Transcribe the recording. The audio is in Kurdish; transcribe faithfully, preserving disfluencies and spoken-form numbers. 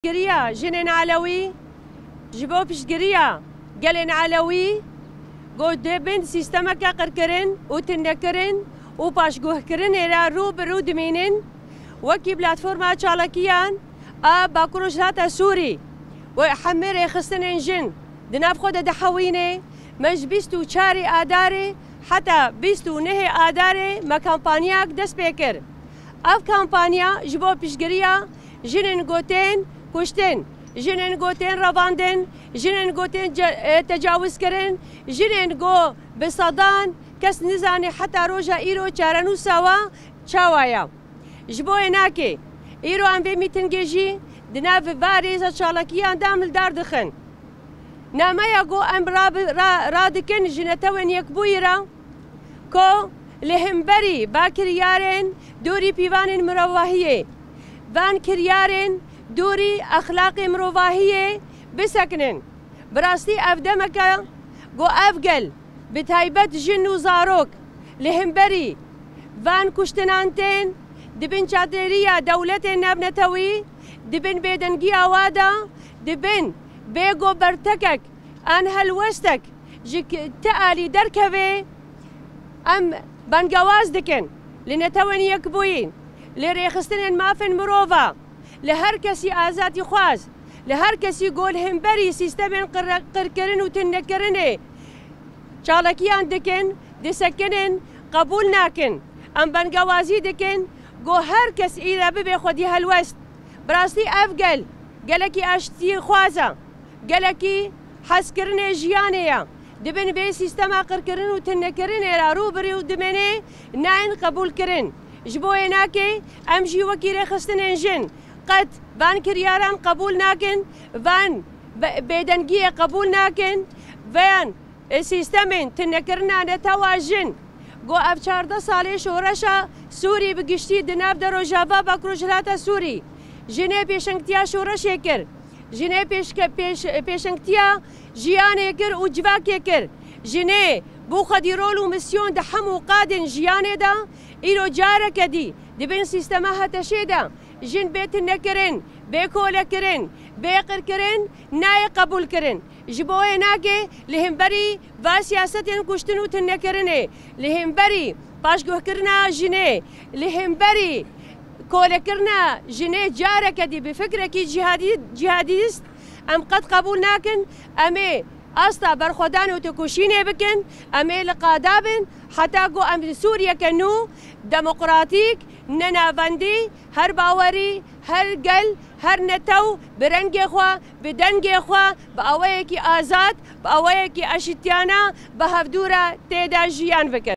Piştgiriya jinên Elewî, ji bo piştgiriya gelên Elewî, ku dibin sîstemeke qirkirin û tinnekirin û paşguhkirinê re rû bi rû dimînin, wekî Platforma Çalakiyan a Bakur Rojhilata Sûrî û hemî rêxistinên jin di nav xwe de dihewîne, me ji bîst û çarê Adarê heta bîst û nehê Adarê me kampanyak dest pê kir. Ev kampanya ji bo piştgiriya jinên ku tên kuştin, jinên ku tên revandin, jinên ku tên ce-, e, tecawizkirin, jinên ku bi sedan kes nizane heta roja îro çarenûsa wa çawa ye. Ji bo wê nakê, îro em vê mîtingê jî di nav va rêza çalakiyan de em li dar dixin. Nameya ku em rabi-, ra-, radikin ji Netewên Yekbûyî re, ku li hemberî va kiryarên dûrî pîvanên mirovahiyê, van kiryarên dûrî exlaqê mirovahiyê bisekinin. Bi rastî ev demeke ku ev gel, bi taybet jin û zarok, li hemberî van kuştinan tên, di bin çateriya dewletên navnetewî, di bin bêdengiya wa de, di bin bêgo bertekek an helwestek ji k-, ti alî derkeve, em bangewaz dikin li Netewên Yekbûyî, li rêxistinên mafên mirova, li her kesî azadîxwaz, li her kesî ku li hemberî sîstemên qir-, qirkirin û tinnekirinê çalakiyan dikin, disekinin, qebûl nakin. Em bangewazî dikin ku her kes îre bibe xwedî helwest. Bi rastî ev gel, gelekî aştiyxwaz e. Gelekî hezkirinê jiyanê ye. Di bin vê sîstema qirkirin û tinnekirinê re rû bi rû dimêne, nayên qebûlkirin. Ji bo wê nakê, em jî wekî rêxistinên jin qet van kiryaran qebûl nakin, van be-, bêdengiyê qebûl nakin, van e, sîstemên tinekirina netewa jin, ku ev çardeh salê şoreşa Sûrî bi giştî di nav de Rojava Bakur Rojhilata Sûrî, jinê pêşengtiya şoreşê kir, jinê pêşke-, pêş-, pêşengtiya jiyanê kir û civakê kir. Jinê bû xwedî rol û misyon di hemû qadên jiyanê de, îro careke dî di bin sîstema HTŞ'ê de jin bê tinekirin, bê kolekirin, bê qirkirin, nayê qebûlkirin. Ji bo wê nake li hemberî va siyasetên kuştin û tinekirinê, li hemberî paşguhkirina jinê, li hemberî kolekirina jinê careke dî bi fikrekî cîhadî-, cîhadîst em qet qebûl nakin. Em ê asta berxwedan û têkoşînê bikin, em ê li qada bin heta ku em li Sûriyeke nû, demokratîk, nenavendî, her bawerî, her gel, her netew bi rengê xwe, bi dengê xwe, bi awayekî azad, bi awayekî eşîtiyane bi hevdû re tê de jiyan bikin.